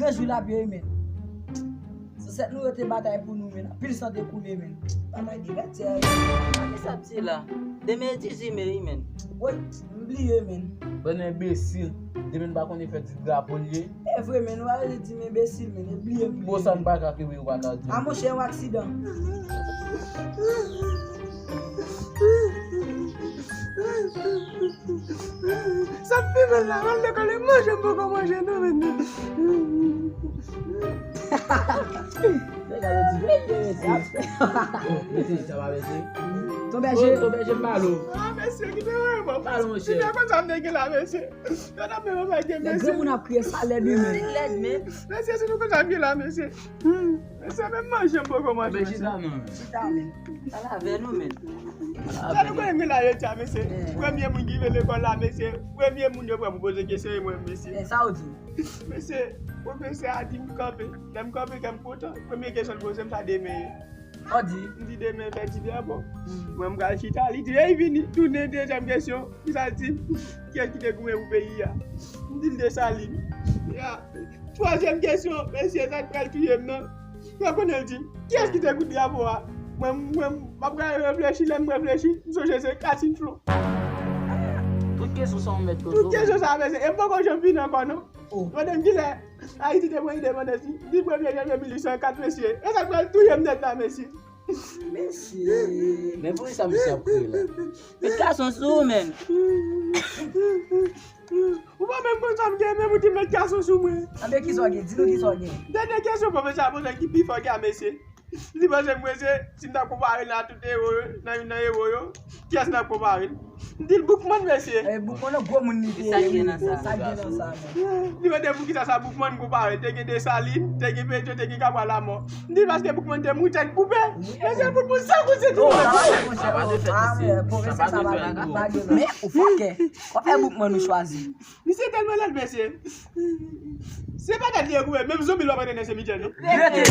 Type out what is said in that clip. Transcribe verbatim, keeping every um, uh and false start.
Jou l ap ye wi, men. Zansèt nou yo te batay pou nou, men. Anpil san te koule, men. Batay de bèt, sè. A ki sa ap di la? Demen e dizuit me wi, men. Woy, m bliye, men. Bann enbesil. Demen n pa konnen fè ti drapo l ye. E vre, men. Nou arete di m enbesil, men. E bliye m. Bon, sa m pa ka kenbe, ou pa ka di. A monchè, yon aksidan. Sa pi bèl la, al lekòl e manje m poko manje non, men. Mesye, sa va, mesye. Ton bèje. Ton bèje, m ba l ou. Ah, mesye, ki te wè, bon. Ba l ou, monchè. Si te konn sa m te gen la, mesye. Yo t ap menm anba gen, mesye. Lè granmoun ap kriye, sa lèd wi, men. Lèd, men. Mesye, si nou konn sa m gen la, mesye. Mesye, menm manje m poko manje, mesye. Chita non. Chita, men. Pale avè nou, men. Sa nou konnen m gen la jodi a, mesye. Premye moun ki rive lekòl la, mesye. Premye moun yo pran pou poze kesyon, e mwen, mesye. Sa w di? Mesye, pwofesè a di m kanpe. Lè m kanpe, kè m kontan. Premye kesyon l poze m, sa demen ye. Ou di? M di demen fè ti drapo. Mwen, m pral chita. Li di, ey, vini, tounen, dezyèm kesyon. Kisa l di m? Kiyès ki te goumen pou peyi a? M di l Desalin. Ya. Twazyèm kesyon, mesye, sa k pral touye m nan. Yo konnen l di m, kiyès ki te koud drapo a? Mwen, mwen, m ap gade reflechi, lè m reflechi, m sonje se Katin Flon. Tout kesyon sa w mèt poze w. Tout kesyon sa, mesye, e m poko janm fini ankò, non. Mande m kilè Ayiti te pran endepandans li, li premye janvye mil uit san kat, mesye. E sa k pral touye m nèt la, mesye. Mesye. Men poukisa misye ap kriye la? Met gason sou ou, men. Ou pa menm konn sa m gen, menm ou di met gason sou mwen. Anben, kisa w gen? Di nou kisa w gen. Dènye kesyon pwofesè a poze ki pi fò ki a mesye. Li panse mwen se, si n ta konpare l a tout ewo yo, nan youn nan ewo yo, kiyès n ap konpare l? M di l Boukman, mesye. E, Boukman nan gwo moun li te ye. Sa gen nan sa? Sa gen nan sa, men. Li mande m poukisa sa Boukman konpare. Te gen Desalin, te gen Petyon, te gen Kabral Lamò. M di l paske Boukman te mouri tèt koupe. Mesye, Boukman san kout se tou. Sa pa de fèt, mesye. Pwofesè, sa pa de fèt. Men ou fòkè. Kòfè Boukman ou chwazi. Misye tèlman lèd, mesye. Se pa tèt li yo koupe, menm zonbi l pa pran nan se Michel, non. Rete.